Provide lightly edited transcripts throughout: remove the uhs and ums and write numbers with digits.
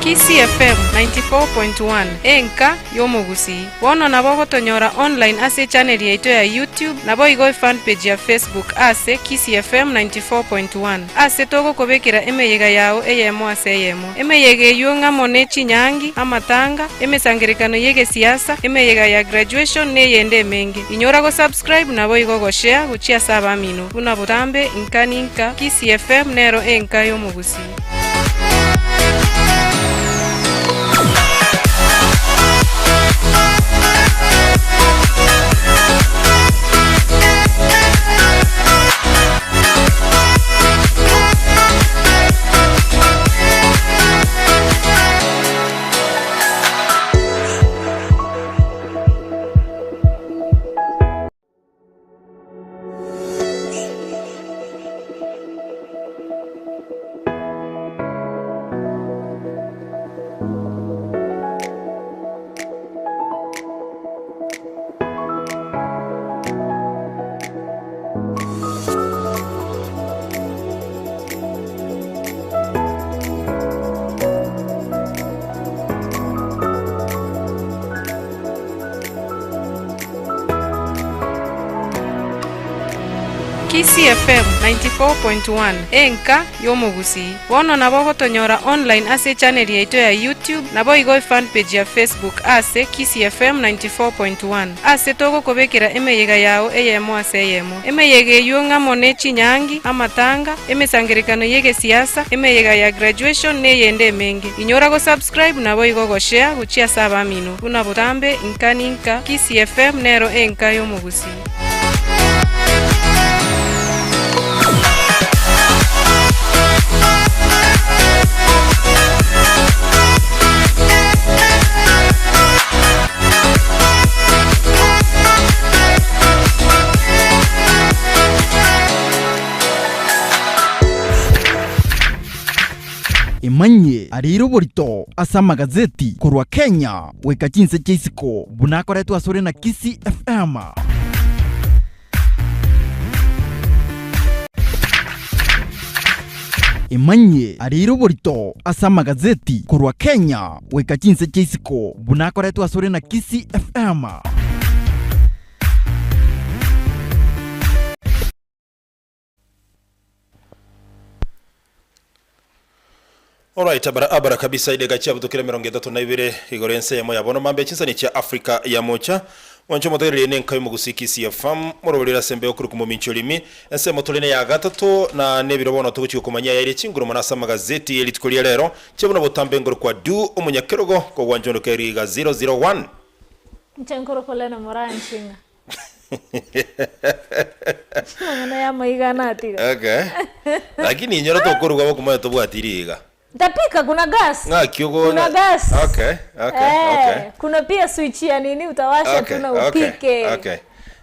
Kisii FM 94.1, enka y'omogusii. Bono nabo ogotonyora online ase echaneli yaito ya YouTube naboigo efanpage ya Facebook ase Kisii FM 94.1 ase togokobekera emeyega yao eyemo ase eyemo. Emeyega eyio ng'amo ne chinyangi, amatanga, emesangerekano y'egesiasa, emeyega ya graduation neyende emenge. Inyora go subscribe naboigo go share gochia ase abamino buna botambe inka ninka Kisii FM nero enka y'omogusii. Kisii FM 94.1, enka y'omogusii. Bono nabo ogotonyora online ase echaneli yaito ya YouTube naboigo efanpage ya Facebook ase Kisii FM 94.1 ase togokobekera emeyega yao eyemo ase eyemo. Emeyega eyio ng'amo ne chinyangi, amatanga, emesangerekano y'egesiasa, emeyega ya graduation neyende emenge. Inyora go subscribe naboigo go share gochia ase abamino buna botambe inka ninka Kisii FM nero enka y'omogusii. Emanyie areire oborito ase amagazeti korwa Kenya goika chinse chia isiko buna akoretwe asore na Kisii FM. Emanyie areire oborito ase amagazeti korwa Kenya goika chinse chia isiko buna akoretwe asore na Kisii FM. Alright, abara abara kabisa idega chiabutukire emerongo etato na ibere igoro ense eyemo ya bono mambia chinsani chia Africa ya mocha mwanche omotegererie ne enka y'omogusii Kisii FM moroberio ase embeo korwa komomincha orimi ensemo tore ne ya gatato na nebiro bono togochia gokomanyia ayaire chinguru mono ase amagazeti ye rituko ria rero chia buna botambe ngoro kwa du omonyakerogo kogwancha onde keriga 001. Inche nkorokwa Lena Moranchinga. Amang'ana ya amaiga natiga. Okay. Lakini inyora tokoruga bokumanya tobwati riiga. Ntapika kuna gas. Ng'aki ogo Kuna gas. Okay, okay, Eh, okay. kuna pia switch ya nini utawasha Okay, tu na okay, upike. okay.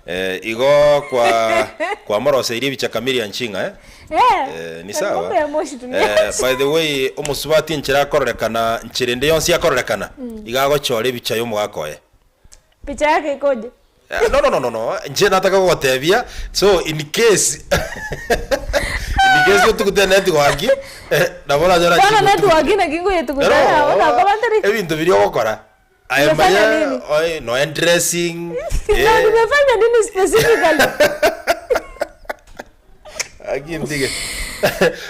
Eh, igo kwa kwamoroseirie ebicha kamili ya nchinga eh? Eh, Eh, ni na sawa ng'ombe ya moshi tuliacha. eh, by the way omosubati enchera akororekana nchera ende yonsi akororekana iga agochora ebicha ya omogaka oye Picha yake ikoje? Eh, no no no no no nche nataka gogotebia so in case in case otugute network eh, nabo oranyore Bono achi network naki ngoyetuguta No, bono akobanteri. ebinto biria ogokora aye Nimefanya manya nini? oe, noe dressing Na eh, nimefanya nini specifically? Aki ntige.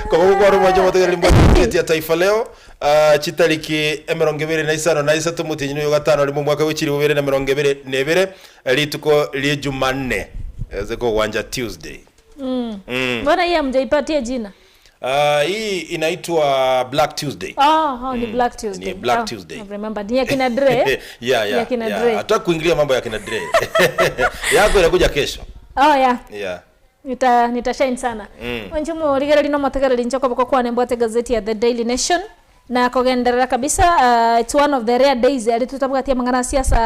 Koba gokwana omwancho omotegereri mbwati ya Taifa Leo ah, chitariki emerongo ebere na isano na isato omotienyi oyo gatano rimo omwaka bwe chilifu bibere na emerongo ebere na ebere rituko rie Jumanne ase kogwancha Tuesday. Mm. Mbona hii hamjaipatia jina? Ah, hii inaitwa Black Tuesday. Oh, oh, ni Black Tuesday. Ni Black Oh, Tuesday. I remember. Ni ya kina Dre. yeah, yeah, Ya kina yeah. Dre. Hatutaki kuingilia mambo ya kina Dre. Yako inakuja kesho. Oh, yeah. Yeah. Nita nitashine sana. Mm. Onche morigereri no motegereri inche okoboko kwane mbwate gazeti ya The Daily Nation na kogenderera kabisa uh, it's one of the rare days ari tutabwati amang'ana a siasa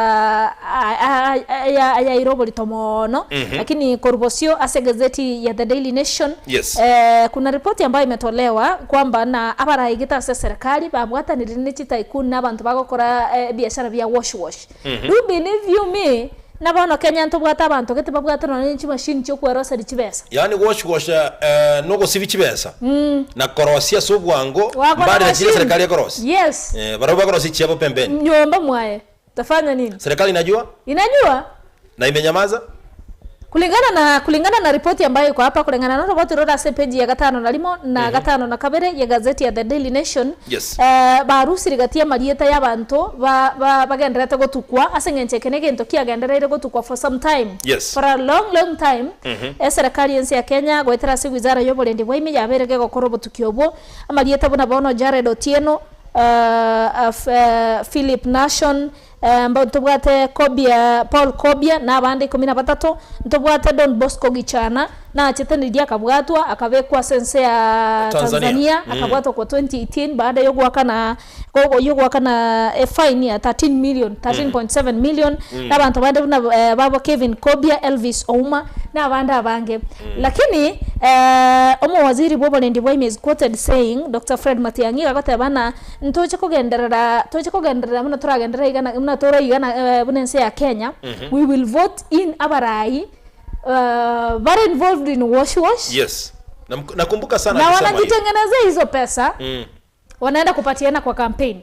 ayaire oborito mono mm -hmm. Lakini korwa bosio ase gazeti ya The Daily Nation Yes. eh, kuna ripoti ambayo imetolewa kwamba na abaraigete ase serikali babwatanire ne chitaikun na abanto bagokora eh, biashara bia wash wash mm -hmm. Ruben if you me. Na bono Kenya ntobwate abanto gete babwate nonya ne chimashini chiokweroseria chibesa. Yaani wash wash nogosibia chibesa na korosia ase obwango Wakona mbare na chiria machine. serikali ekorosia. Yes. Barabwo bakorosia chiabo pembeni. Nyomba mwaye tafanya nini? Serikali inajua Inajua na imenyamaza. Kulingana na kulingana na ripoti ambayo iko hapa kulingana na roboti rora ase peji ya gatano na rimo na gatano na kabere ya gazeti ya The Daily Nation Yes. eh, barusire gati y'amarieta y'abanto ba, ba, bagenderete gotukwa ase eng'encho eke negento kiagendereire gotukwa for some time Yes. for a long long time eserekari ense ya Kenya goetera ase wizara y'oborendi bwa ime yabeire gegokora obotuki obwo amarieta buna bono Jared Otieno uh, uh, Philip Nation Mbo ntobwate Kobia, Paul Kobia, na abande ikomi na batato, ntobwate Don Bosco Gichana, nachete riria akabwatwa, akabekwa ase ense ya Tanzania. Tanzania, akabwatwa kwa 2018 baada yogoakana go- yogoakana efine ya 13 million, 13.7 million, na abanto bande buna eh, babo Kevin Kobia, Elvis Ouma, na abande abange. Lakini eh, omowaziri bwa oborendi bwa ime is quoted saying, Dr. Fred Matiang'i agoteba ng'a Ntoche kogenderera toche kogenderera buna toragenderere iga na buna tore iga na eh, buna ense ya Kenya, we will vote in abarai uh, bare involved in wash wash Yes. Namk- Nakumbuka sana na akisema hiyo. wanajitengenezea hizo pesa wanaenda kupatiana kwa campaign,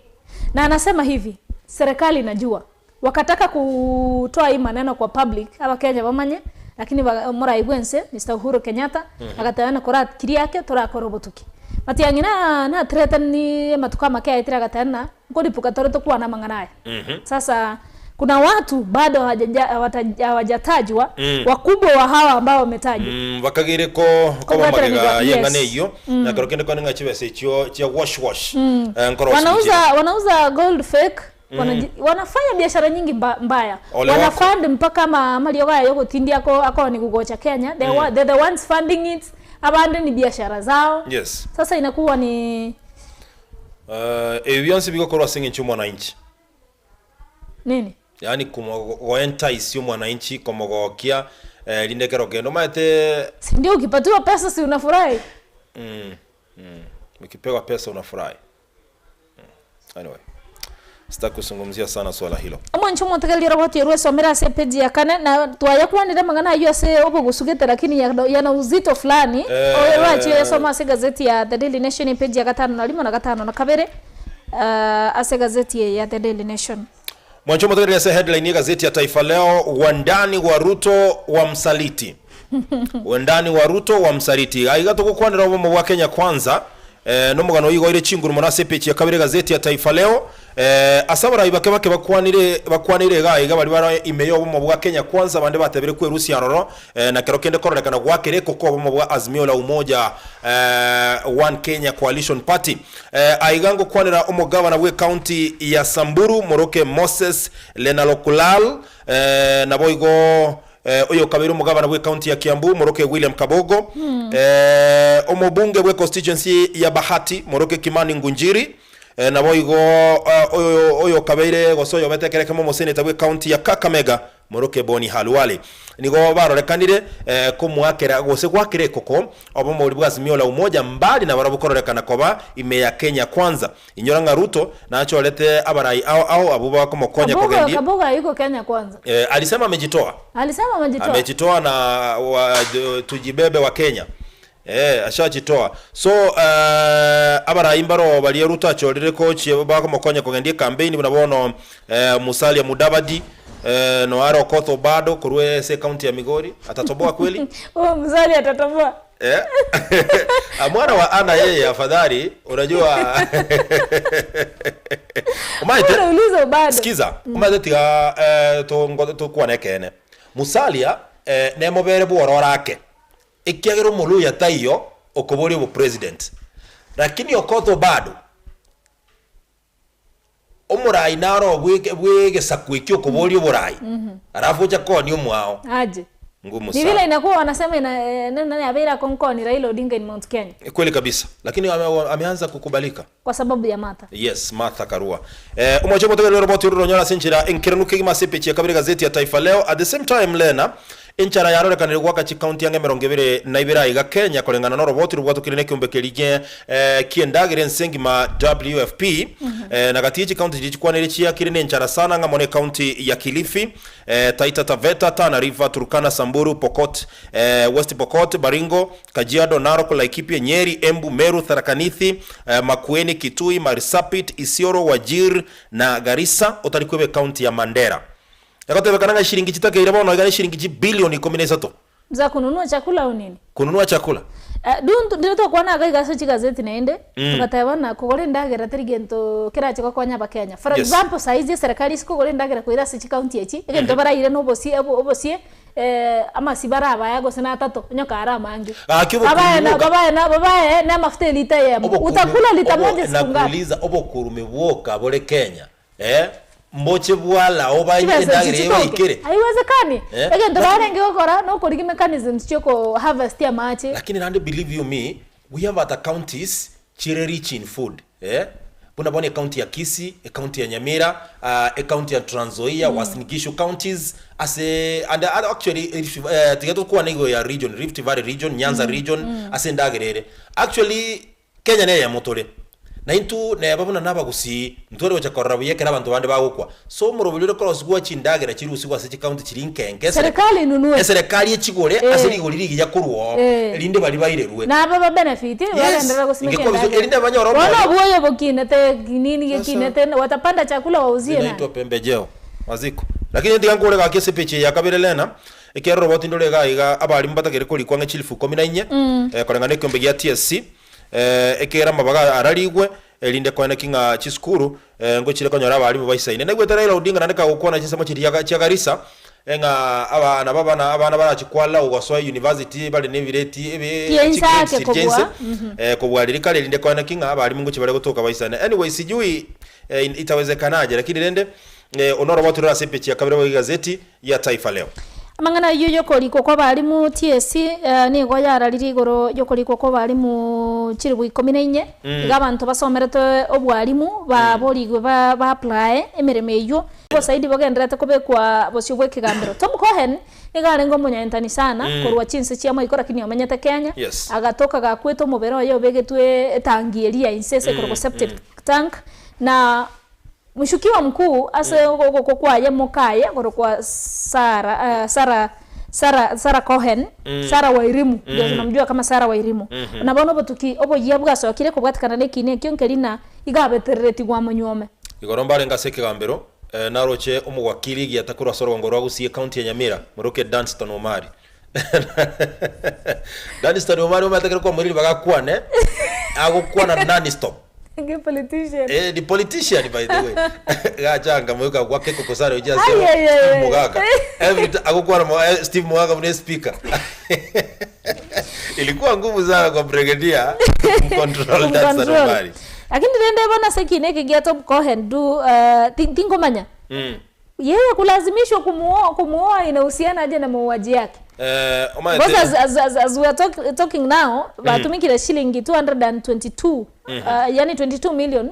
na anasema hivi serikali inajua wakataka kutoa hii maneno kwa public abakenya bamanye lakini ba- morai bwense Mr Uhuru Kenyatta agatebana kora kiri yake torakora obotuki Matiang'i na na threaten amatuko amake aetire agatebana nkoripuka tore tokwana amang'ana aya sasa kuna watu bado hawajaja- hawata- hawajatajwa wakubwa wa hawa ambao wametajwa Bakagire ko koba Kobwateraniwa, magega yes. y'eng'ana eyio na kero kende kwane ng'a chibesa echio chia wash wash nkorosia wanauza wanauza gold fake Wanaji, wanafanya biashara nyingi mba, mbaya Ole wako. wanafund mpaka ma, maliogo aya yogotindia ako ako ni kugocha Kenya they, mm. they're the ones funding it abande ni biashara zao Yes. sasa inakuwa ni Ebi bionsi bigokorwa ase eng'encho y'omwananchi nini yaani goentice omwananchi komogokia eh, rinde ekero kende omanyete si ndio ukipatiwa pesa si unafurahi ukipewa pesa unafurahi Anyway, sitaki kuzungumzia sana swala hilo. Omwancho omotegereri orogotie rwesomere ase epeji ya kane na twayakwanire amang'ana ayio ase obogusugete lakini yana uzito fulani Eh. oyo rwachie oyasoma ase egazeti ya The Daily Nation epeji ya gatano na rimo na gatano na kabere ah, ase egazeti eye ya The Daily Nation. Mwancho omotegereri ase headline y'egazeti ya Taifa Leo, wandani wa Ruto wa msaliti. Wendani wa Ruto wa msaliti. Aiga togokwanera obomo bwa Kenya Kwanza eh, nomogano oigoire chinguru mono ase epeji ya kabere egazeti ya Taifa Leo eh, ase abarai bake bake bakwanire bakwanire iga iga baria bare ime y'obomo bwa Kenya Kwanza abande batebire kwerusia aroro eh, na kero kende kororekana gwakera ekoko obomo bwa Azimio la Umoja eh, One Kenya Coalition Party eh, aiga ngokwanera omogabana bwe county ya Samburu Moroke Moses Lenalokulal eh, naboigo Oyokabeire omogabana bw'ecounty ya Kiambu, Moroke William Kabogo, omobunge bwe constituency ya Bahati, Moroke Kimani Ngunjiri, naboigo oyokabeire gose oyobete ekero ekemo omoseneta bw'ecounty ya Kakamega, Moroke Boni Halwale. Nigo barorekanire komoakera gose goakera ekoko obomo bwa Azimio la Umoja mbali nabarabwo kororekana koba ime ya Kenya Kwanza. Inyora ng'a Ruto nachorete abarai ao ao abwo bakomokonya Kabogo, kogendia. Kabogo hayuko Kenya kwanza. Eh, alisema amejitoa. Alisema amejitoa. Amejitoa na wa, tujibebe wa Kenya. Eh, ashajitoa. So eh, abarai mbaro baria Ruto achorire kochi bakomokonya kogendia campaign buna bono eh, Musalia Mudavadi eh, no are Okoth Obado korwa ase county ya Migori atatoboa kweli? Huyo Musalia atatoboa. Eh? Mwana wa Ana yeye afadhali unajua Omaete Unauliza bado. Sikiza, omaete tiga eh, tongo tokwane ekeene. Musalia eh, nemobere bwororo ake ekiagera omoluya taiyo okoboria obopresident lakini Okoth Obado Omorai naro bw'eke- bw'egesaku ekio okoboria oborai, alafu ocha koonia omwao. Aje. Ngumu Ni vile sana. inakuwa wanasema ina eh, nani nani abeira konkoni Raila Odinga in Mount Kenya Kweli kabisa, lakini ame, ameanza kukubalika. kwa sababu ya Martha. Yes, Martha Karua. Eh, omoche omotegereri oroboti ororo ronyore ase enchera enkeranu kegima ase epeji ya kabere gazeti ya Taifa Leo. At the same time Lena, Enchara yarorekanire goaka chikaunti ang'e 22 aiga Kenya koreng'ana noroboti robwatokire nekeombe keria ki'endagera ense engima WFP. Na gati ye chikaunti chiria chikwanire chiakire nenchara sana ng'amo nekaunti ya Kilifi, Taita Taveta, Tana River, Turkana, Samburu, Pokot, West Pokot, Baringo, Kajiado, Narok, Laikipia, Nyeri, Embu, Meru, Tharaka Nithi, Makueni, Kitui, Marsabit, Isiolo, Wajir na Garissa otari kweba ekaunti ya Mandera. Egotebekana ng'a eshiringi chitakeire bono iga neshiringi chibilioni ikomi na isato. Za kununua chakula au nini? Kununua chakula. Duntu ndire tokwana iga iga ase chigazeti naende, togateba ng'a kogora endagera teri gento kerache gokonya abakenya. For example, saizi eserekari ase kogora endagera koira ase chikaunti echi, egento baraire na obosie obosie amasiba arabaya gose na atato, onye kare amange. Gaki obokurumi Babae na bwoka. babae na babae na amafuta elita eyemo. Obokurumi Utakula lita obo moja siku ngapi? nakuuliza obokurumi bwoka bore Kenya eh, mboche bwalao baye Chibesa echi endagera eye chitoke. baikere. Haiwezekani. Eh, Egento lakini- barenge gokora nokorigia mechanisms chioko harvest amache. Lakini naende believe you me, we have other counties chire rich in food eh, buna bono ecounty ya Kisii, ecounty ya Nyamira, ah, ecounty ya Trans Nzoia, Uasin Gishu counties ase and actually eh, tiga tokwane igoro ya region, Rift Valley region, Nyanza region ase endagera ere. Actually Kenya neyemo tore, na intwe neba buna nabagusii, ntware gocha korora buya ekero abanto bande bagokwa. So omoroberi ore korosigwa chindagera chirusigwe ase chikaunti chiria nkenke, esere- Serikali inunue. eserekari echigore Eh. ase rigori rigiya korwa oo, Eh. erinde baria bairerwe. Na aba ba benefit bagenderera gosimeka Ingekuwa vizuri, endagera. erinde banyore Bono omoyo. obwoyo bokinete nini Sasa- gekinete watapanda chakula wauzie nani? Zinaitwa pembejeo maziko. Lakini tiga nkore gaki ase epeji eye ya kabere Lena, ekiagera oroboti ndore iga iga abalimu batagere korikwa ng'a chilifu ikomi na inye, koreng'ana ekiombe gia TSC, ekiagera amabaga ararigwe, erinde koeneki ng'a chisukuru ngochire konyora abalimu baisaine. Naigwete Raila Odinga naende kagokwana chinsemo chiria chia Garissa, ng'a aba nabo abana abana barachie kwalao gosoa university bare na ebireti ebi Kiensa chigrades ake chiria chia inse, kobua, kobua riria kare erinde koeneki ng'a abalimu ngochia bare gotoka baisaine. Anyway sijui itawezekanaje lakini rende onoro rore ase epeji ya kabere bw'egazeti ya Taifa Leo. Amang'ana ayio y'okorikwa kw'abalimu TSC nigo yararirie igoro y'okorikwa kw'abalimu chilifu ikomi na inye, iga abanto basomerete obwalimu baborigwe ba apply emeremo eyio. Obosaidi bogendererete kobekwa bosio bw'ekegambero. Tom Cohen nigo arenge omonyaentani sana korwa chinse chia moiko lakini omenyete Kenya, agatoka gakwete omobere oye obegetwe etangi eria inse ase ekorokwa septic tank na Mshukiwa mkuu ase ogokwa kwaye mokaye korokwa Sara, Sara, Sara, Sara Cohen, Sara Wairimu, ndio tunamjua kama Sara Wairimu. Na bono obotuki oboyia bwasokire kobwatikana nekiina ekio nkeri na iga abetereretigwe amonyuome. Igoro mbarenge ase ekegambero, naroche omogwakiri egiata korwa ase orogongo rwa Gusii ecounty ya Nyamira, moroke Dunstan Omari. Dunstan Omari omanyete ekero kwamoirire bagakwane, agokwana non stop. Nge politician. Eh, ni politician by the way. Gachanga moika gwake kokosara ocha ase Ai, ai, ai, Steve ai. Mogaka. Every time agokwana mo eh, Steve Mogaka mune speaker. Ilikuwa ngumu sana kwa brigadier kumcontrol Dunstan Kumcontrol. Omari. Lakini rende bono ase ekina eke gia Tom Cohen du uh, tingomanya Yeye kulazimishwa kumuoa kumuoa inahusiana aje na mauaji yake? Eh, omanyete Because as, as, as, as we are talk, talking now batumikire shilingi 222 uh, yani 22 million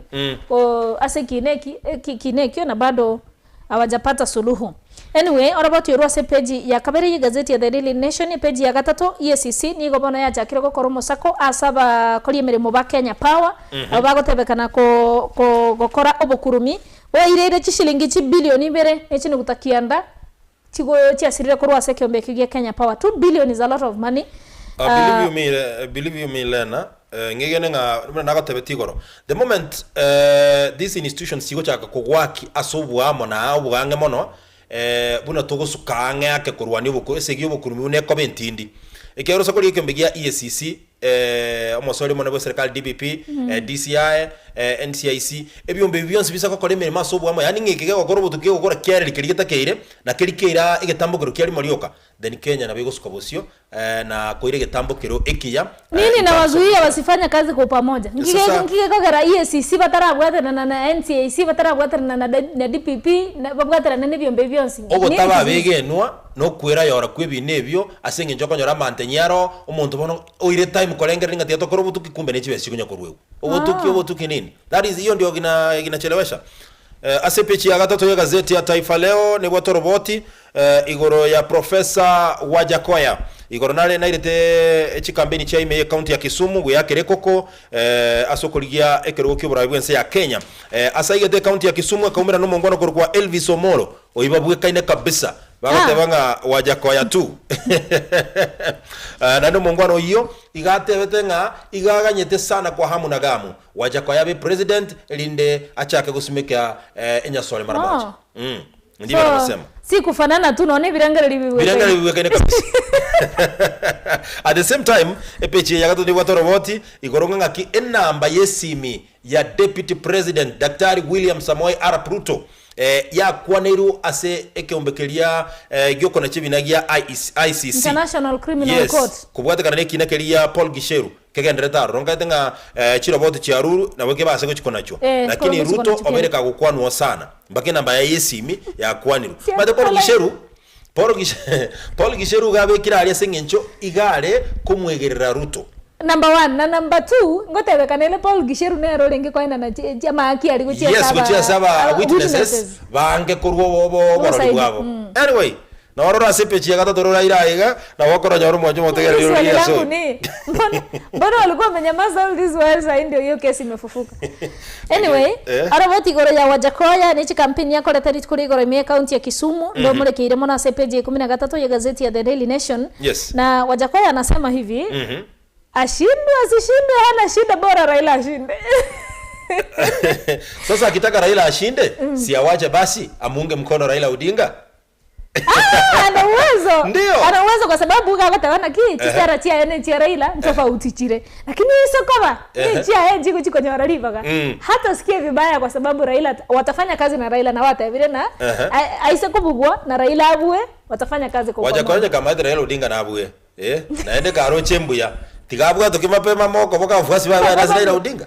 o, ase kine ki, eh, ki- kine ekio na bado hawajapata suluhu anyway oroboti orwo ase peji ya kabere ye gazeti ya The Daily Nation peji ya gatato EACC nigo bono yachakire gokora omosako ase abakori emeremo ba Kenya Power abo bagotebekana ko, ko, gokora obokurumi Oireire chishilingi chibilioni ibere ne chinuguta kianda chigo chiasirire korwa ase ekeombe ekio gia Kenya Power. 2 billion is a lot of money. Uh, believe you me, eh, believe you me Lena, eh, ng'egene ng'a buna nagotebeti igoro the moment eh, these institutions chigochaka kogwaki ase oboamo na obogang'e mono eh, buna togosuka ang'e ake korwania oboko esegi y'obokurumi buna ekoba entindi ekiagera ase korigia ekeombe gia EACC omosori omonene bw'eserekari DPP, DCI, NCIC, ebiombe ebi bionsi bisa gokora emeremo ase oboamo, yaani ng'a eke gegokora obotuko kegokora kiareri keria getakeire, na keria keira egetambokero kia rimo rioka, then Kenya nabo egosuka bosio na koira egetambokero ekiya Nini in terms of nawazuia wasifanye kazi kwa pamoja? Ngige Sasa- ngige kogera EACC batarabwaterana na NCIC batarabwaterana na, na DPP na babwaterana nebiombe bionsi. Nini Ogotaba kizuizi? abegenwa Nokwerayora kw'ebiina ebio, ase engencho okonyora amantenyi aro, omonto bono oire time korengereria ng'a tiga tokore obotuki kumbe ne chibesa chikonya koruegwa. Obotuki obotuki nini? That is hiyo ndio kina kinachelewesha. Ase epeji ya gatato y'egazeti ya Taifa Leo nebwate oroboti igoro ya Professor Wajackoyah. Igoro nare nairete chikampeni chia ime y'ecounty ya Kisumu goyakera ekoko ase okorigia ekerogo ki'oboraai bw'ense ya Kenya. Ase aigete ecounty ya Kisumu akaumera nomongwana okorokwa Elvis Omolo oyio babwekaine kabisa bagoteba ng'a Wajackoyah tu. Naende omongwana oyio iga atebete ng'a iga aganyete sana kwa hamu na gamu Wajackoyah abe president erinde achake gosimeka enyasore mara moja. Ndivyo So, anavyosema. si kufanana tu nonya ebirengererio bibwekaine. Birengererio bibwekaine kabisa. At the same time, epeji eye ya gatato nebwate oroboti igoro ng'a ng'aki enamba y'esimi ya Deputy President Daktari William Samoei Arap Ruto eh, yakwaneirwe ase ekeombe keria eh, giokonacha ebina gia IEC, ICC. International Criminal Yes, Court. kobwatekana nekina keria Paul Gicheru kegenderete aroro. Nkaete ng'a chiroboti chia Ruru nabo kebase gochia konachwa. Eh, Lakini chikoro Ruto gochia konachwa obeire kere. kagokwanwa sana mpaka enamba yaye y'esimi yakwanirwe. Sia Omanyete Paul Nikolai. Gicheru, Paul Giche Paul Gicheru iga abekire aria ase eng'encho iga are komwegerera Ruto. Number one, na number two, ngotebekana ere Paul Gicheru nere orenge koenana chi chi amahaki aria gochia ase Yes, aba gochia ase aba aba witnesses witnesses. bange korwa obo obo oborori Obosaidi, bwabo. mm. Anyway, Nororo ase epeji ya gatato roraire aiga, nabo okoronyora omwancho omotegereri Swali ororie ase langu oyo. ni mbona mbona walikuwa wamenyamaza all this while sahii ndio hiyo kesi imefufuka anyway Eh. aroboti igoro ya Wajackoyah ne chikampeni yakorete rituko ria igoro ime ekaunti ya Kisumu ndo murekeire mono ase epeji ya ikomi na gatato ya gazeti ya The Daily Nation Yes. na Wajackoyah anasema hivi ashindwe asishindwe hana shida bora Raila ashinde Sasa akitaka Raila ashinde, si awache basi amuunge mkono Raila Odinga? Ah, ana uwezo Ndio. ana uwezo kwa sababu gagotebana ki chisera chiaye ne chia Raila ntofauti chire lakini isokoba Ehe. ni chiaye nchigo chikonyora ribaga Mm. hata sikie vibaya kwa sababu Raila watafanya kazi na Raila na watebire na Ehe. a- aise kobugwa na Raila abue watafanya kazi kwa pamoja. Wajakonya kamaete Raila Odinga nabue. Eh, naende karoche mbuya. Tigabwatoki mapema moko boka abafuasi baye nase Raila Odinga.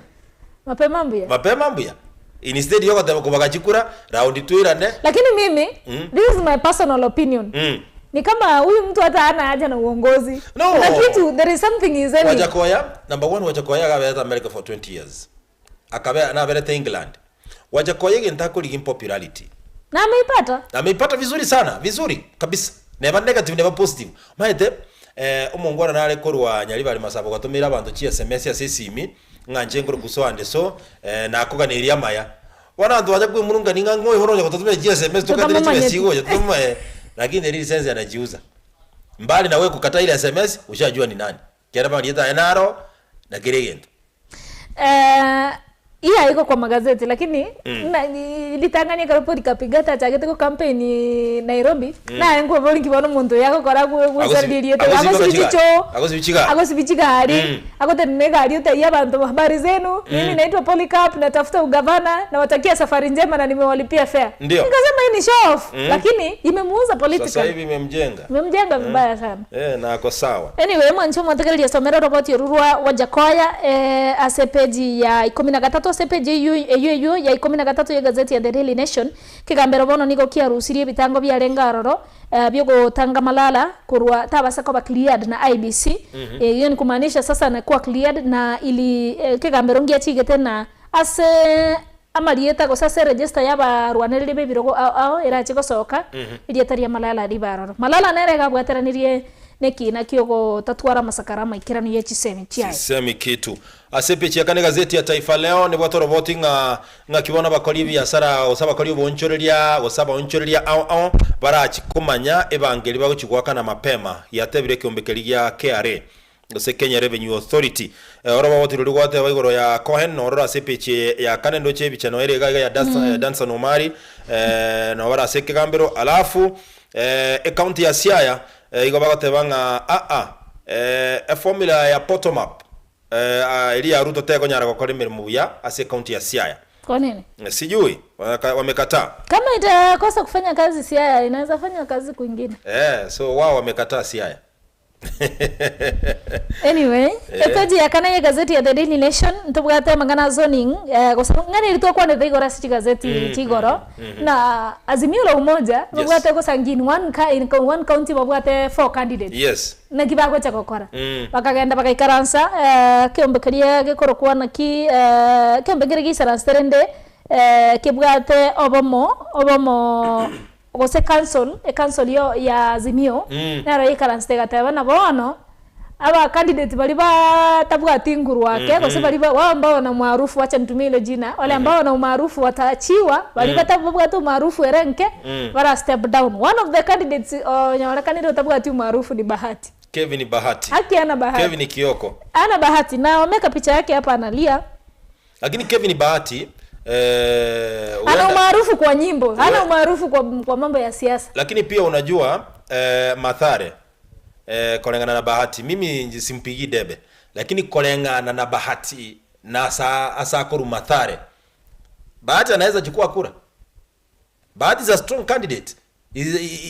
mapema mbuya Mapema mbuya. Instead yogoteba kobaga chikura round twirane. lakini mimi this is my personal opinion Mm. ni kama huyu mtu hata hana haja na uongozi No. kuna kitu there is something is in Wajakoya, number one, Wajakoya akaberete America for 20 years. Akabe naberete England. Wajakoya egento akorigia popularity. na ameipata Ameipata vizuri sana, vizuri kabisa. Neba negative neba positive. Maete eh omongwana nare korwa Nyaribari Masabo gatomera abanto chi SMS ase esimi ng'a inche nkore kusoa ande so eh nakoganeria amaya. Bono abanto bacha kwemurungania ng'a ng'o oyo onya gototomera chi SMS tokatire Totamomanyeti. chibesa chigocha tomoe lakini eriri sense anajiuza. Mbali na wewe kukataa ile SMS ushajua ni nani. Kera barieta aye naro na kera egento. Eh, hiyo haiko kwa magazeti lakini na, litang'ani ekero Polycarp Igathe achagete go campaign Nairobi naye nkwebori nki bono omonto oyo agokora gwesareria erieta Agosibi agosibi chigari. chichoo Agosibi chigari. agosibi chigari agotenena egari otebia abanto habari zenu mimi naitwa Polycarp natafuta ugavana nawatakia safari njema na nimewalipia fare Ndio. nikasema hii ni show off lakini imemuuza Sasa politically hivi imemjenga. imemjenga vibaya sana Eh, na ako sawa. Anyway, mwancho mwategereria somera roboti oru rwa Wajackoyah eh, ase peji ya ikumi na gatatu ase peji eyu eyu eyu ya ikumi na gatatu ya gazeti ya The Daily Nation kegambero bono nigo kiarusirie ebitango biarenge aroro eh, biogotanga Malala korwa tabasa koba cleared na IEBC Eh, hiyo ni kumaanisha sasa anakuwa cleared na ili eh, kegambero ngiachigete na ase amarieta gose ase register ya abarwanereri ba ebirogo ao ao erache gosoka erieta ria Malala ribe aroro. Malala nere iga abwateranirie nekina kiogotatwara amasakara amaikeranu ya chisemi chiaye. Sisemi kitu. Ase epeji ya kane gazeti ya Taifa Leo nebwate oroboti ng'a ng'aki bono abakori ebiasara gose abakori oboonchoreria gose abaonchoreria ao ao barachi komanya ebangeri bagochi goakana mapema yatebire ekeombe keria gia KRA gose Kenya Revenue Authority. Eh, oroboti roria gwateba igoro ya Cohen nororo ase epeji ya kane ndoche ebicha noere iga iga ya Danson, mm. Danson Omari eh, nobara ase ekegambero alafu eh, ecounty ya Siaya eh, igo bagoteba ng'a aa eh, eformula ya bottom up eh, ah, eria ya Ruto tekonyara gokora emeremo buya ase ecounty ya Siaya. Kwa nini? Eh, Sijui wamekataa. Kama itakosa kufanya kazi Siaya, inaweza fanya kazi kwingine. Eh, so wao wamekataa Siaya. Anyway, epeji ya kana ya gazeti ya The Daily Nation ntobwate amang'ana zoning eh, gose ng'ana eri twakwanete igoro ase chigazeti chigoro na Azimio la Umoja babwate gosangi in one, in one county babwate four candidates Yes. naki bagocha gokora Mm. bakagenda bagaikaransa eh, kiombe keria gekorokwa naki eh, kiombe keria giisaransa rende. eh, kebwate obomo obomo gose council ecouncil yo ya Azimio nero yaikaransete egateba na bono aba candidate baria batabwati nguru ake gose baria ba wao ambao wana umaarufu wacha nitumie hilo jina wale ambao wana umaarufu wataachiwa baria batabwate umaarufu ere nke bara step down. One of the candidates onyorekanire otabwati umaarufu ni Bahati. Kevin Bahati. Haki ana Bahati. Kevin Kioko. Ana Bahati na wameka picha yake hapa analia. Lakini Kevin Bahati eh, Ana huenda- umaarufu kwa nyimbo, hana Ue- umaarufu kwa, kwa mambo ya siasa. lakini pia unajua eh, Mathare eh, kulingana na Bahati mimi nji- simpigii debe lakini kulingana na Bahati na asa asakuru Mathare Bahati anaweza chukua kura. Bahati is a strong candidate. Is,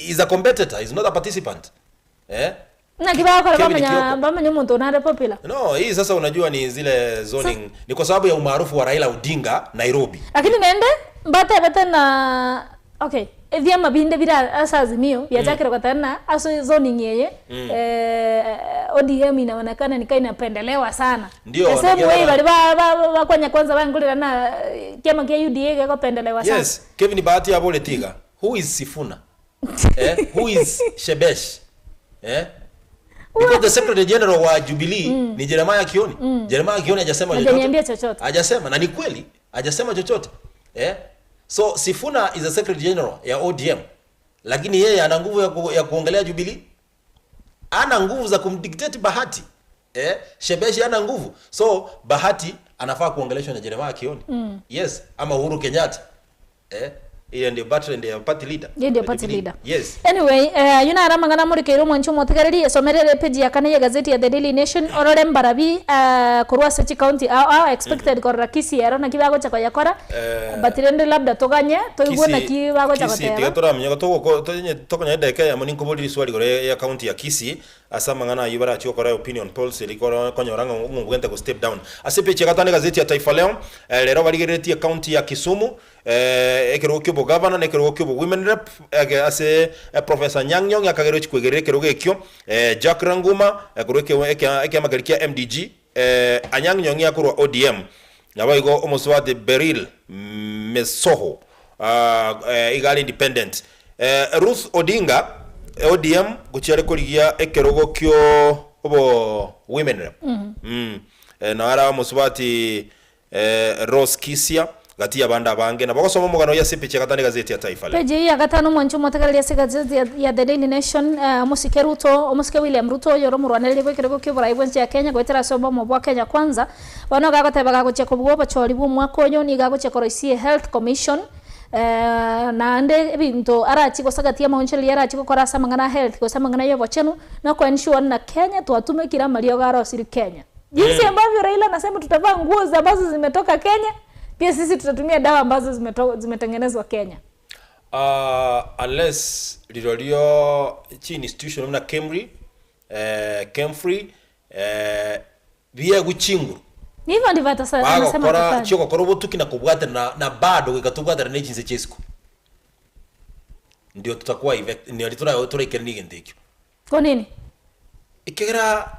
is a competitor, is not a participant. Eh? Na kibakora Kevin bamenya Kioko. bamenya omonto nare popular. No, hii sasa unajua ni zile zoning ni kwa sababu ya umaarufu wa Raila Odinga Nairobi. Lakini nende mbatebete na okay ebiama binde bira ase Azimio biachakire goteba na ase zoning eye eh, ODM inaonekana nika inapendelewa sana. Ndio, The same nakia- way bari ba ba ba- bakwanya kwanza bangurira na eh, kiama kia UDA gekopendelewa sana. Yes, Kevin Bahati abole tiga. Who is Sifuna? eh? Who is Shebesh? Eh? Because the Secretary General wa Jubilee ni Jeremiah Kioni. Jeremiah Kioni hajasema chochote. Hajaniambia chochote. Hajasema na ni kweli, hajasema chochote. Eh? So Sifuna is a Secretary General ya ODM. Lakini yeye ana nguvu ya, ku, ya kuongelea Jubilee. Ana nguvu za kumdictate Bahati. Eh? Shebeshi ana nguvu. So Bahati anafaa kuongeleshwa na Jeremiah Kioni. Yes, ama Uhuru Kenyatta. Eh? Ile ndio battle ndio party leader. Ye ndio Wa party Jubilee. leader. Yes. Anyway, eh, yuna aramang'ana morikeire omwanchi omotegereri esomerere page ya kane ya gazeti ya The Daily Nation orore mbarabi eh, korwa ase chicounty ao ao expected korora Kisii ero naki bagocha koyakora Eh, but rende labda toganye toigwe naki bagocha Kisii tiga goteba toramenya togoko tonye tokonya edeka yamo ninkoborire swali igoro ya county ya Kisii ase amang'ana aywo barachie gokora opinion polls eri koro konyora ng'a ng'o obwente go step down ase epeji ya gatano egazeti ya Taifa Leo eh, rero barigereretie county ya Kisumu eh, ekerogo kia obogavana na ekerogo kia obowomen rep ege ase eh, Professor Anyang' Nyong'o akagera gochia koigerera ekerogo ekio eh, Jack Ranguma eh, korwa eke eke ekiama keria kia MDG eh, Anyang' Nyong'o akorwa ODM Naboigo omosubati Beryl Mesoho iga are independent. Ruth Odinga ODM gochia are korigia ekerogo kio obo women rep. Nao are omosubati Rose Kisia gati y'abande abange. Nabo ogosoma omogano oyio ase epicha ya gatano egazeti ya Taifa Leo. Page eyio ya gatano omwanche omotegereri ase egazeti ya, ya The Daily Nation eh, omosike Ruto omosike William Ruto oyore omorwanereri bw'ekerogo ki'oborai bw'ense ya Kenya goetera ase obomo bwa Kenya Kwanza Bono iga agoteba gagochia kobua obochori bw'omwaka oyo nigo agochia koroisia ehealth commission naende ebinto arachie gose gati y'amaonchoreria arachie gokora ase amang'ana a health gose amang'ana y'obochenu na oko ensure ng'a Kenya twatumekire amariogo arosire Kenya. Jinsi ambavyo Raila anasema tutavaa nguo ambazo zimetoka Kenya, pia sisi tutatumia dawa ambazo zimeto, zimetengenezwa Kenya. Unless rirorio chi institution buna Kemri, eh, Kemfrey, eh, biegwe chinguru. Ni hivyo ndivyo atasa, anasema Bagokora atafanya. chiogokora obotuki na kobwatana na, na bado goika tobwatane ne chinse chia isiko. Ndio tutakuwa effect, ndio tora toraikeranie egento ekio. Kwa nini? Ekiagera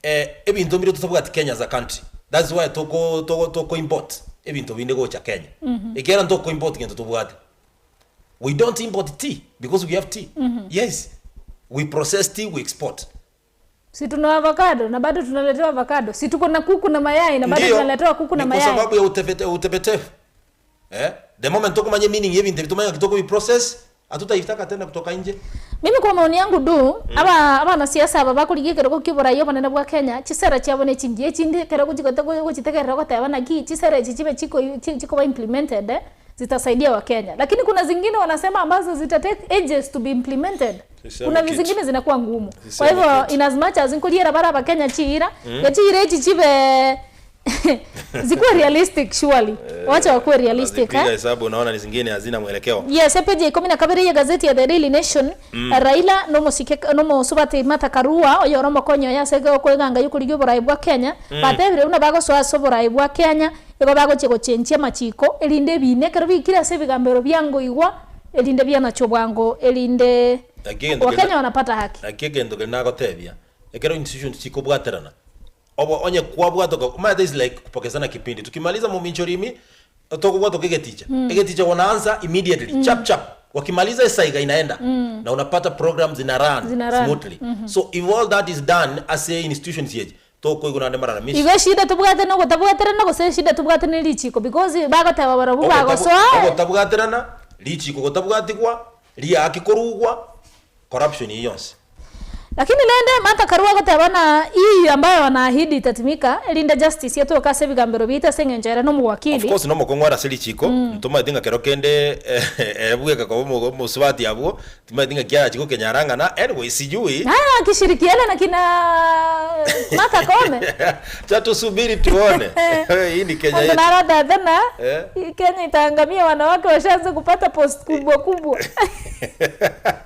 eh, ebinto mbire totabwati Kenya as a country. That's why toko toko toko import ebinto binde gocha Kenya. Ekiagera ntoko import gento tobwate. We don't import tea because we have tea. Yes. We process tea, we export. Si tuna avocado na bado tunaletewa avocado. Si tuko na kuku na mayai na bado Ndiyo, tunaletewa kuku na ni kwa mayai. sababu ya utepete, utepetevu. Eh? The moment tokumanye meaning y'ebintu ebi tumanye kitoko process hatutaitaka tena kutoka nje. Mimi kwa maoni yangu du aba abanasiasa aba bakorigia ekerogo kia oborai obonene bwa Kenya chisera chiabo ne chingiya echinde ekero gochigote gochitegerera ogoteba naki chisera echi chibe chiko chikoba implemented eh, zitasaidia wakenya lakini kuna zingine wanasema ambazo zita take ages to be implemented Sisemi kuna kitu. zingine zinakuwa ngumu kwa Sisemi hivyo kitu. in as much as nkoriera bara abakenya chiira mm. chiira echi chibe zikuwe realistic surely wacha wakuwe realistic Unazipiga eh? hesabu unaona ni zingine hazina mwelekeo. Yes, epeji ya ikumi na kabere ya gazeti ya The Daily Nation Raila nomosike nomosubati Martha Karua oyo ore omokonyi oye ase okoeganga yokorigia oborai bwa Kenya batebire buna bagosoa ase oborai bwa Kenya igo bagochia gochenchia amachiko erinde ebina ekero bikire ase ebigambero biangoigwa erinde bianachwa bwango erinde Lakini egento Wakenya keri- wanapata haki. Naki egento keri nagotebia ekero institutions chikobwaterana obo onye kwabwatoka omanyete is like kupokezana kipindi tukimaliza mominchorimi Tokobwatoka egeticha. Egeticha wanaanza immediately, chap chap. Wakimaliza esaiga inaenda. Na unapata program zina run Zina run. smoothly. So if all that is done ase institutions echi, tokoigwa naende malalamishi. Igo eshida tobwate na ogotabwaterana gose eshida tobwate ne richiko because bagoteba barobwo bagosoa. Ogotabwaterana, richiko gotabwatigwa, riaki korugwa, corruption eyio yonsi. Lakini rende Martha Karua agoteba ng'a hii ambayo wanaahidi itatimika erinde justice etoke ase ebigambero biaito ase eng'encho ere Of nomowakili. course nomokong'u are ase richiko, ntomaeti ng'a kero kende ere bweka koba omo omosubati abwo, timanyeti ng'a ki arachie gokenyara ng'ana, anyway sijui. Aa akishirikiana na kina Martha Koome. Cha tusubiri tuone. Hii ni Kenya Onde yetu. narotete ng'a Eh. hii Kenya itaangamia wanawake washaanza kupata post kubwa kubwa.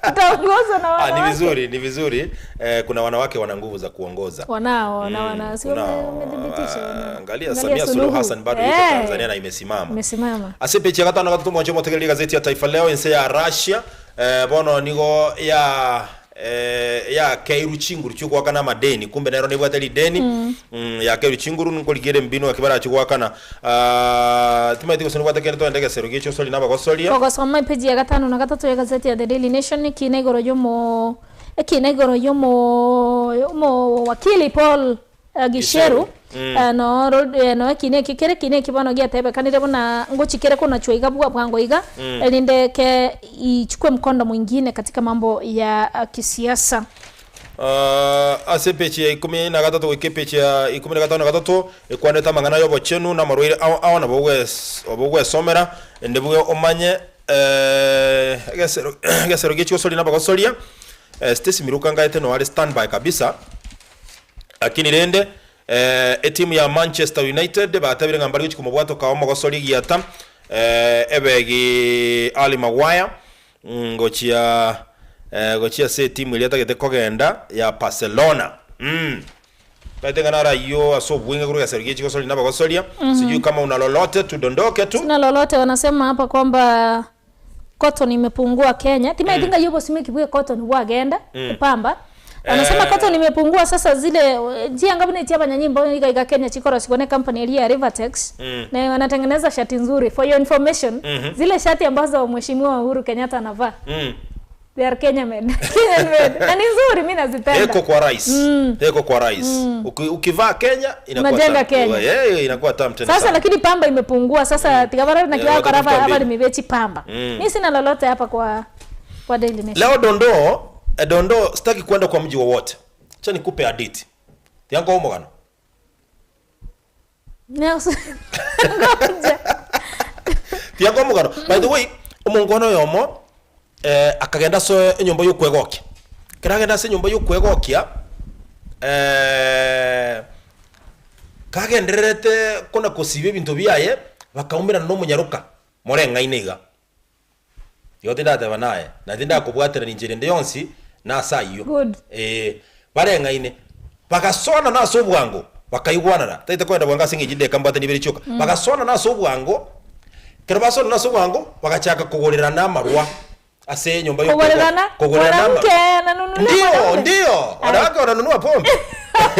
Utaongozwa na Ah, ni wanawake. vizuri, ni vizuri. Eh, kuna wanawake wana nguvu za kuongoza. Wanao na wana sio Kuna- wamethibitisha wana. Angalia Samia Suluhu Hassan bado yuko Eh, Tanzania na imesimama. Imesimama. Ase pechi ya gatano gatatu mwancho motegereria gazeti ya Taifa Leo ense ya Russia eh, bono nigo ya eh, ya keiru chinguru chigwakana amadeni kumbe nero nebwate rideni mm. Mm, ya keiru chinguru nkorigere mbinu akibara chigwakana uh, timaeti gose nobwate kende togende egesero giacho osori nabagosoria Kogosoma epeji ya gatano na gatato ya gazeti ya The Daily Nation ekina igoro yomo ekina igoro yomo yomo wakili Paul eh, Gisheru eh, no ro- eh, no ekina eki kere ekina eki bono giatebekanire buna ngochi kere konachwa iga bwa bwango iga erinde ke ichukue mkondo mwingine katika mambo ya eh, kisiasa. Ah, ase epeji ya ikomi na gatato goika epeji ya ikomi na gatano na gatato ekwanete amang'ana ya obochenu na amarwaire ao ao nabo ogwes obogwesomera ende buya omanye eh, egesero egesero gia chigosoria na abagosoria eh, Stacy Miruka ngaete noare standby kabisa lakini rende eh, etimu ya Manchester United batabire ng'a mbari gochia komobwatoka omogosoria egiata eh, ebegi Ali Maguire mm, gochia eh, gochia ase etimu eria etagete kogenda ya Barcelona mm. Baete ng'a naro ayio ase obweng'e korwa egesero gie chigosoria na abagosoria sijui kama una lolote tudondoke tu Sina lolote wanasema hapa kwamba cotton imepungua Kenya. Timaeti ng'a yobosimeki bwe cotton bwagenda epamba. Wanasema Eh. cotton imepungua sasa zile eh, chianga buna chia abanyanyimbo iga iga Kenya chikorosigwa ne company eria ya Rivertex na wanatengeneza shati nzuri for your information zile shati ambazo mheshimiwa Uhuru Kenyatta anavaa mm. they are Kenya made Kenyan made na ni nzuri mimi nazipenda Eko kwa rais eko kwa rais Uki, ukivaa Kenya inakuwa Unajenga tamu. Kenya. Eh, inakuwa tamu tena sasa sana. lakini pamba imepungua sasa tikabara na Yeah, kiwa watatafuta karava mbinu. abali mibechi pamba mimi sina lolote hapa kwa kwa Daily Nation Leo dondoo eh, dondoo sitaki kwenda kwa mji wowote. Acha nikupe hadithi. Yango omogano. Nelson ngoja Tiango omogano. By the way, omongono oyomo eh, akagenda ase enyomba yokwegokia. Ekero agenda ase enyomba yokwegokia eh, kagendererete kona kosiba ebinto biaye, bakaumerana na omonyaroka moreng'aine iga. Igo tindateba naye, na tindakobwaterania inchera ende yonsi nase ayio. Good. Ee, bareng'aine, bagasoanana ase obwango, bakaigwanana. Tagete kogenda bwango ase eng'encho chidakika mbwate nibere chioka. Bagasoanana ase obwango, ekero basoanana ase obwango, bagachaka kogorerana amarwa ase enyomba y'okoigwa- Kogorerana? kogorerana ama- Mwanamke ananunulia Ndio, mwanaume? ndio. Ai. Wanawake wananunua pombe.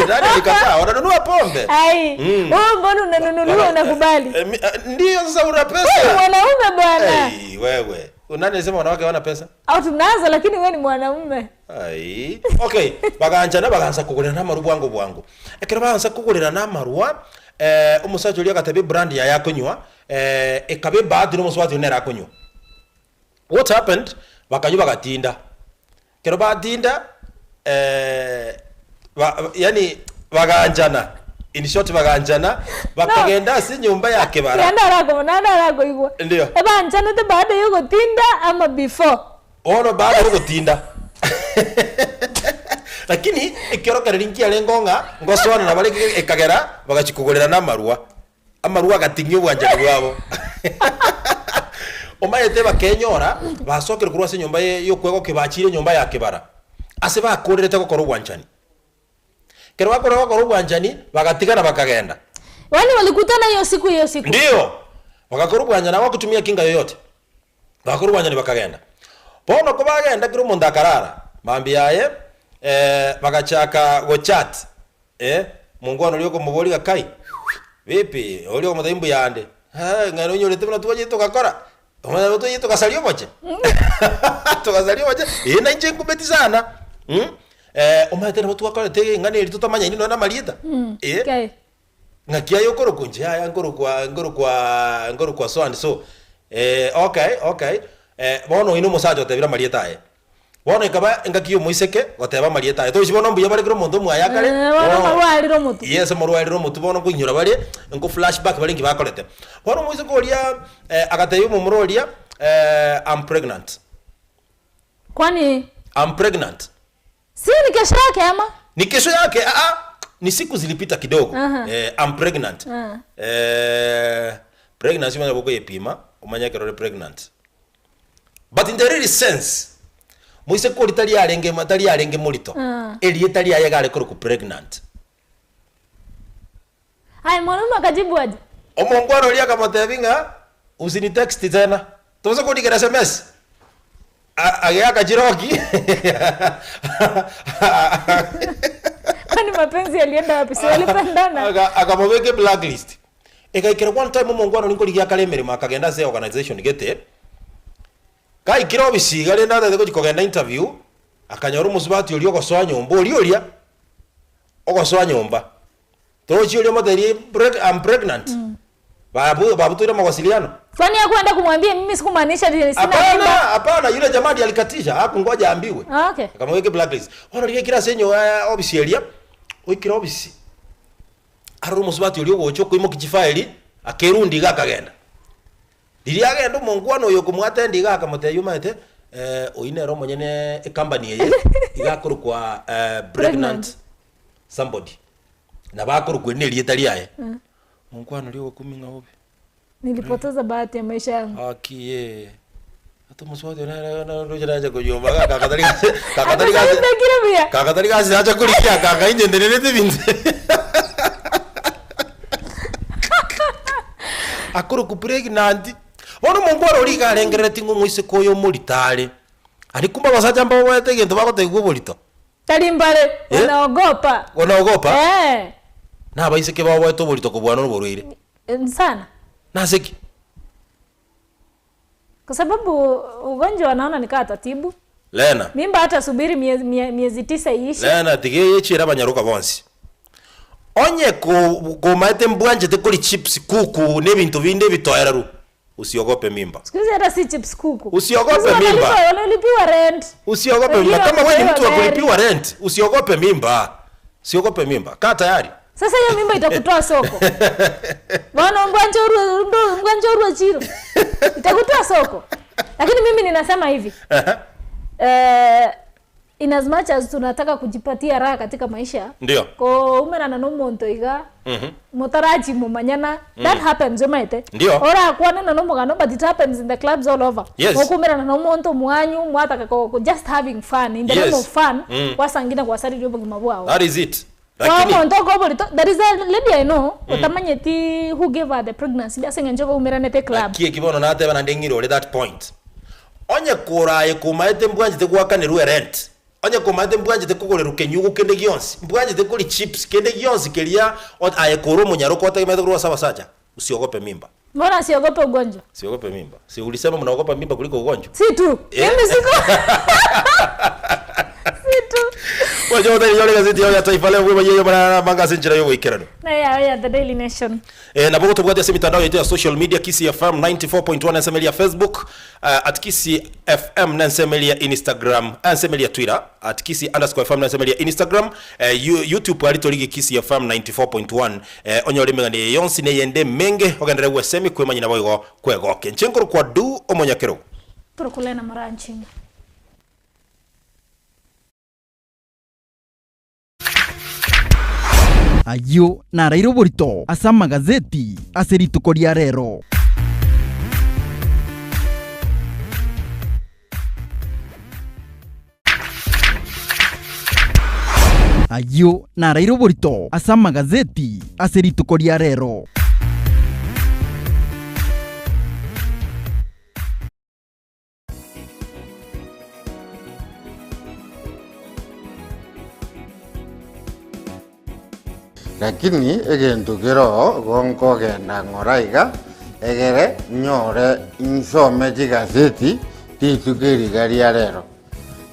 Nani alikataa? Wananunua pombe. Ai, Mm. wewe mbona unanunuliwa Wana- unakubali? Eh, mi- eh, ndio sasa una Wewe pesa. ni mwanaume bwana. Ei, wewe. Nani alisema wanawake hawana pesa? Au tunazo lakini wewe ni mwanaume. Ai. Okay, baganchana bagansa kogorerana amarwa bwango bwango. Ekero bagansa kogorerana amarwa, eh, omosacha oria agatebia ebrand yaye akonywa, eh, ekaba ebahati na omosubati oria nere akonywa. What happened? Bakanywa bagatinda. Ekero batinda, eh, ba, ba- yani baganchana. In short baganchana, bakagenda ase enyomba ya kebara. Nanda arako nanda arakoigwa. Ndio. Ebanchanete baada ya gotinda ama before. Bono baada ya ogotinda lakini ekiorokererio nkiarenge ng'a ngosoana nabo arenge ekagera bagachia kogorerana amarwa amarwa agating'ia obwanchani bwabo omanyete bakenyora basokire korwa ase enyomba ye yokwegokia bachire enyomba ya kebara ase bakorerete gokora obwanchani ekero bakorire gokora obwanchani bagatigana bakagenda. Yaani walikutana hiyo siku hiyo siku. Ndio bagakora obwanchani hawakutumia kinga yoyote Bagakora obwanchani bakagenda. Bono kobagenda kera omonto akarara, mambia aye eh, bagachaka gochat eh, mongwana oria okomoboria ng'a kai, vipi? Oria okomotebia mbuya ande. Eh, ng'a nonyorete buna twachete togakora, omanye nabo twachete togasaria oboche, togasaria oboche, eh nainche nkumeti sana omanyete nabo twakorete eng'ana eria totamanyaini nonye na amarieta, eh. Okay. Ng'aki aye okorokwa inche? Yaya nkorokwa nkorokwa nkorokwa so and so. Eh, okay okay, bono oyio na omosacha otebire amarieta aye. Bono ekaba engaki ya omoiseke goteba amarieta aye. Tochi bono mbuya bare kera omonto omwaye akare, Eh, bono bono omorwarire omotwe. yes omorwarire omotwe bono nkoinyora bare, nko flashback bare nki bakorete. Bono omoiseke oria agatebia omomura oria I'm pregnant. Kwani I'm pregnant. Si ni kesho yake ama? Ni kesho yake aa ni siku zilipita kidogo Aha. eh, I'm pregnant Ah. eh, pregnancy omanye bokoyepima omanye ekero ore pregnant but in the really sense moiseke oria tari arenge tari arenge morito Ah. erieta riaye iga are korokwa pregnant Aye mwanaume akajibu aje? Omongwana oria akamotebia ng'a usinitext tena, tobasa kondikera sms? Ageaka chiroki Kwani mapenzi yalienda wapi? Si walipendana? Akamobeka eblacklist. Egaikera one time omongwana oria nkorigia akare emeremo akagenda ase eorganization gete, gaikire obisi iga rende atagete gochia kogenda interview, akanyora omosubati oria ogosoa nyomba oria oria, ogosoa nyomba. Torochi oria omotebirie preg I'm pregnant. Babu babutoire amawasiliano. Kwani hakuenda kumwambia mimi sikumaanisha ati sina Hapana, mimba? hapana, yule jamaa ndiye alikatisha, hakungoja aambiwe. Ah, okay. Akamweka blacklist. Bono riria ekero ase enyo ofisi eria, oikire ofisi, arore omosubati oria ogocha okoimokia chifaeli, akerundia iga akagenda. Riria agenda omongwana oyo okomwatenda iga akamotebia omanyete oyio nere omonyene ecompany eye, iga akorokwa pregnant Pregnant. somebody. Nabo akorokwa eri nerieta riaye. Monkwana oria ogokumia ng'a obe. Nilipoteza bahati ya maisha yangu. Gaki ee. Ata omosubati oria nere naroche nacha koyomba gaka akatari gasi kakatari gasi Akasaimbekire buya. kakatari gasi nacha korigia kaka inche ntenerete ebinto Akorokwa pregnant. Bono omonkwana oria iga arengereretie ng'a omoiseke oyo omorito are. Aria kumbe abasacha mbaoboete egento bagotebiwa oborito. Tari mbare, Eh? wanaogopa. Wanaogopa? Eh. Na abaiseke baoboete oborito kobua noborwaire. Eh, Sana. Nase ki? Kwa sababu ugonjwa wanaona ni kaa atatibu. Lena. Mimba hata subiri miezi, mie, miezi tisa iishe. Lena tiga eyechire abanyaroka bonsi. Onye ko komaete mbwanchete kori chips kuku na ebinto binde ebitoereru. Usiogope mimba. Siku hizi hata si chips kuku. Usiogope Siku hizi mimba. Wanalipiwa rent. Usiogope Wengine mimba. Kama wewe ni mtu wa wanalipiwa kulipiwa rent, usiogope mimba. Usiogope mimba. Kaa tayari. Sasa hiyo mimba itakutoa soko. Bwana mbwanje urwe mbwanje urwe chiro. Itakutoa soko. Lakini mimi ninasema hivi. Eh, in as much as tunataka kujipatia raha katika maisha Ndio. ko umerana nomonto iga motarachi mumanyana that happens omaete Ndio. orakwanana nomogano but it happens in the clubs all over Yes. okumerana nomonto mwanyu mwataka ko, ko just having fun in the Yes. name of fun Mm. kwasangina kwasaririe obogima bwao That is it. Lakini omonto okoborito there is a lady I know otamanyeti who gave her the pregnancy ase eng'encho baumeranete club naki eki bono nateba naende ng'ire ore that point. Onye koraye komaete mbwanchete goakanerwa erent, onye komaete mbwanchete kogorerwa kenyugu kende gionsi, mbwanchete koria chips kende gionsi keria ot aye kore omonyaroka otegemete korwa ase abasacha, usiogope mimba. Mbona asiogope ugonjwa? Usiogope mimba. Si ulisema mnaogopa mimba kuliko ugonjwa? Si tu. Eh. Mimi siko. Si tu. Oyo otari yore gazeti yao ya Taifa Leo bwe yeyo bara manga ase enchera y'oboikeranu. Na ya ya The Daily Nation. Eh, nabo gotobwate ase emitandao yaito ya social media Kisii FM 94.1 ensemo eria ya Facebook at Kisii FM na ensemo eria ya Instagram ensemo eria ya Twitter at Kisii underscore FM na ensemo eria ya Instagram YouTube aria torigie Kisii FM 94.1 onyore emegano eye yonsi na eyende emenge ogenderere gwesemi kwemanyia naboigo kwegokia. Inche nkorokwa Du Omonyakerogo. Torokulena moranchinga. Ayio naraire oborito ase amagazeti ase rituko ria rero. Ayio naraire oborito ase amagazeti ase rituko ria rero. Lakini egento kere oo igo nkogenda ng'ora iga, Egere nyore nsome chigaseti rituko eri iga ria rero.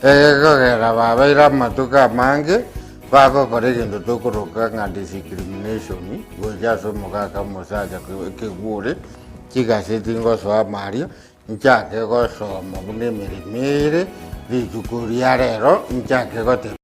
Egekogera babeire amatuko amange bagokora egento tokoroka ng'a discrimination gocha ase omogaka omosacha ekegwore, chigaseti ngosoa amo aria, nchake gosoma buna emeremo ere rituko ria rero nchake goteba.